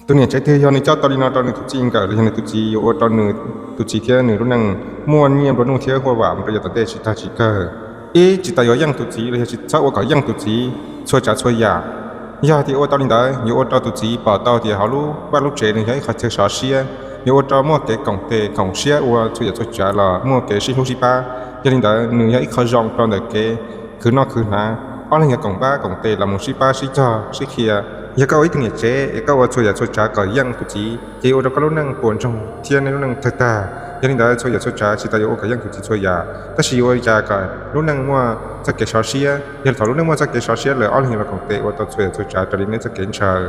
Tus niam tsev twg yog nws coj tau li no rau nws tus txij nkawm los yog nws tus txiv, yuav ua rau nws tus txiv thiab nws lub neej muaj nyiaj nplua nuj thiab huaj vam rau yav tom ntej tsis tag tsis kawg. Ib, tsis tas yuav yeej tus txiv los yog tsis txhob ua kom yeej tus txiv txhua tsav txhua yam. Yog tias ua tau li ntawd yuav ua rau tus txiv pom tau tias hauv lub vaj lub tsev nws yog ib qhov chaw sov siab, yuav ua rau muaj kev koom tes koom siab ua txhua yam txhua tsav los muaj kev sib hlub sib pab. Yog li ntawd nws yog ib qho zoo rau ntawm kev khwv noj khwv hnav, ob leeg yog koom pab koom tes los mus sib pab sib cog sib qhia. Yog koj ua ib tug niam tsev es koj ua txhua yam txhua tsav kom yeej tus txiv ces ua rau koj lub neej puas ntsoog thiab nej lub neej tawg tag. Yog li ntawd txhua yam txhua tsav tsis tas yuav ua kom yeej tus txiv txhua yam, tab sis yuav ua li cas kom lub neej muaj txoj kev sov siab. Yog thaum lub neej muaj txoj kev sov siab lawm ob leeg yuav los koom tes ua tau txhua yam txhua tsav raws li nej txoj kev ntshaw.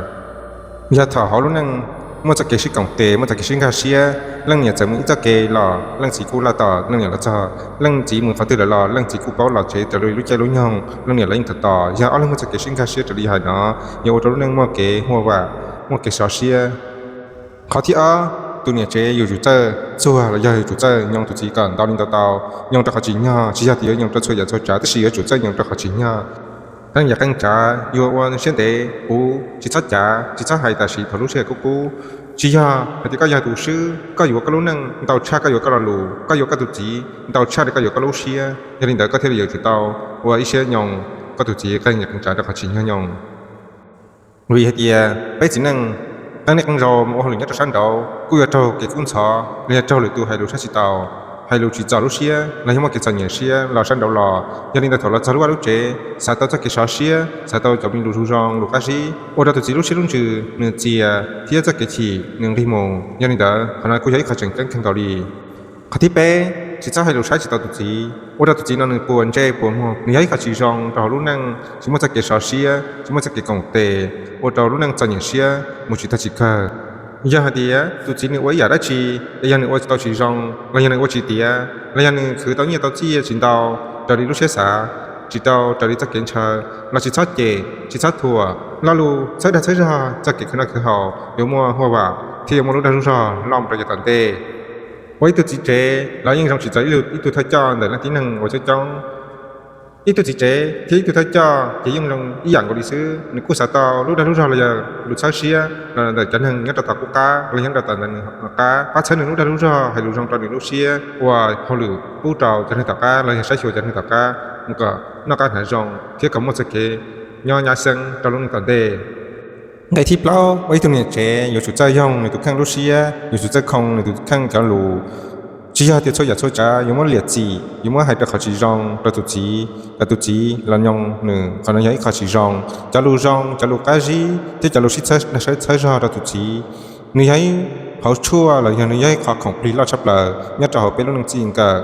Yog thaum hauv lub neej muaj txoj kev sib koom tes, muaj txoj kev sib nkag siab, leej niam txawm mus ib txoj kev los leej txiv kuj laj tos leej niam los txog, leej txiv mus qhov twg lawm los leej txiv kuj paub los tsev raws li lub caij lub nyoog, leej niam los yeej tos tos. Yog ob leeg muaj txoj kev sib nkag siab raws li hais no, yuav ua rau lub neej muaj kev huaj vam, muaj kev sov siab. Qhov thib ob, tus niam tsev yuav tsum txawj txuag los yog yuav tsum txawj nyoo tus txiv kom ntau li ntau tau, nyoo rau qhov tsim nyog, tsis yog tias yuav nyoo rau txhua yam txhua tsav tab sis yuav tsum txawj nyoo rau qhov tsim nyog. Qee yam qee tsav yuav ua siab ntev puv, tsis txhob cav tsis txhob hais tam sim thaum lub sij hawm kub kub. Tsis yog hais tias koj yog tus swb koj yuav koj lub neej ntau tshaj koj yuav koj lo lus, koj yuav koj tus txiv ntau tshaj li koj yuav koj lub siab. Yog li ntawd koj thiaj li yuav tsum tau ua ib siab nyoo koj tus txiv qee yam qee tsav rau qhov tsim nyog nyoo. Vim hais tias peb txiv neej, qee niaj qee zaus mus ua hauj lwm nyob rau sab nraud kuj yuav raug kev kub ntxhov los yog raug lwm tus hais lus saib tsis taus, hais lus tsis txaus lub siab los yog muaj kev txom nyem siab los sab nraud los. Yog li ntawd thaum los txog lub vaj lub tsev, xav tau txoj kev sov siab, xav tau cov me lus zoo zoo lus qab zib ua rau tus txiv lub siab lub ntsws nws txias thiab txoj kev chim nws nqig mus. Yog li ntawd qhov no kuj yog ib qho tseem ceeb kawg nkaus li. Qhov thib peb, tsis txhob hais lus saib tsis taus tus txiv ua rau tus txiv no nws puas ntsej puas muag, nws yog ib qho tsis zoo rau hauv lub neej, tsis muaj txoj kev sov siab, tsis muaj txoj kev koom tes, ua rau lub neej txom nyem siab mus tsis tag tsis kawg. Yog hais tias tus txiv nws ua ib yam dab tsi, es yog nws ua tau tsis zoo los yog nws ua tsis tiav los yog nws khwv tau nyiaj tau txiaj tsis ntau raws li lub siab xav, tsis tau raws li txoj kev ntshaw, los tsis txhob cem tsis txhob thuam. Lo lus txhawb dag txhawb zog txoj kev khwv noj khwv haus yuav muaj huaj vam thiab yuav muaj lub dag lub zog loj mus rau yav tom ntej. Ua ib tug txiv tsev los yeej zoo tsis txog ib tug thawj coj ntawm leej tib neeg uas coob coob. Ib tug txiv tsev thiab ib tug thawj coj ces yeej zoo ib yam nkaus li xwb, nws kuj xav tau lub dag lub zog los yog lus txhawb siab los ntawm cov neeg nyob rau tom qub qab los yog nyob rau tom ntawm nws qab, pab txhawb nws lub dag lub zog, hais lus zoo rau nws lub siab, ua hauj lwm pub rau cov neeg tom qab los yog saib xyuas cov neeg tom qab kom noj qab hnav zoo thiab kom muaj txoj kev nyob nyab xeeb rau lub neej tom ntej. Nqe thib plaub, ua ib tug niam tsev yuav tsum txawj yoog nws tus kheej lub siab, yuav tsum txawj khoo nws tus kheej cov lus. Tsis yog tias txhua yam txhua tsav yuav muab liam txim, yuav muab hais rau qhov tsis zoo rau tus txiv, kom tus txiv los nyoo nws, qhov no yog ib qho tsis zoo. Cov lus zoo, cov lus qab zib thiab cov lus sib txhawb dag sib txhawb zog rau tus txiv, nws yog ib hauv tshuaj los yog nws yog ib qho khoom plig loj tshaj plaws nyob rau hauv peb lub neej txij nkawm.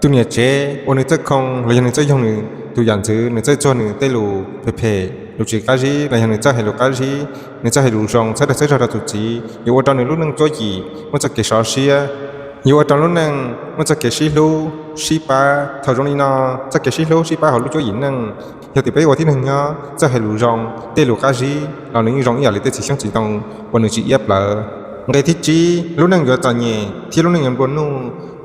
Tus niam tsev uas nws txawj khoo los yog nws txawj yoog nws tus yam ntxwv, nws txawj txuag nws tej lus phem phem, lus tsis qab zib los yog nws txawj hais lus qab zib, nws txawj hais lus zoo txhawb dag txhawb zog rau tus txiv, yuav ua rau nws lub neej cuab yim muaj txoj kev sov siab, yuav ua rau lub neej muaj txoj kev sib hlub sib pab. Thaum zoo li no, txoj kev sib hlub sib pab hauv lub cuab yim neej, yog tias peb ua tib neeg nyob txawj hais lus zoo, tej lus qab zib los nws yeej zoo ib yam li tej txiv xyoob txiv ntoo uas nws tsis iab plawv. Nqe thib tsib, lub neej yuav txom nyem thiab lub neej yuav nplua nuj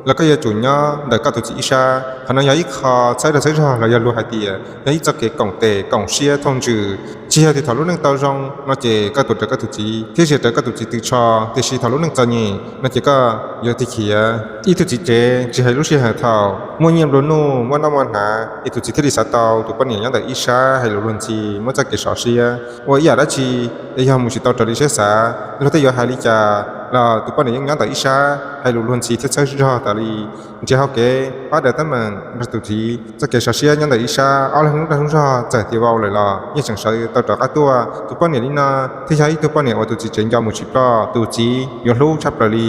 los koj yuav tsum nyob ntawm koj tus txiv ib sab. Qhov no yog ib qho txhawb dag txhawb zog los yog luag hais tias yog ib txoj kev koom tes koom siab thooj ntsws. Tsis yog tias thaum lub neej tau zoo no ces koj tuav rawv koj tus txiv thiab zias rawv koj tus txiv tw tsho, tiam sis thaum lub neej txom nyem no ces koj yuav tig khiav. Ib tug txiv tsev tsis hais lub sij hawm thaum muaj nyiaj nplua nuj, muaj noj muaj hnav, ib tug txiv thiaj li xav tau tus poj niam nyob ntawm ib sab hais lus luag ntxhi, muaj txoj kev sov siab. Ua ib yam dab tsi es yog mus tsis tau raws li siab xav, luag tej yuav hais li cas los tus poj niam yeej nyob ntawm ib sab hais lus luag ntxhi thiab txhawb zog tas li, nrhiav hau kev pab daws teeb meem nrog tus txiv. Txoj kev sov siab nyob ntawm ib sab, ob leeg lub dag lub zog txawm tias vau lawm los yeej tseem sawv tau rov qab tuaj. Tus poj niam li no thiaj yog ib tug poj niam uas tus txiv tsev nco mus tsis ploj, tus txiv yuav hlub tshaj plaws li.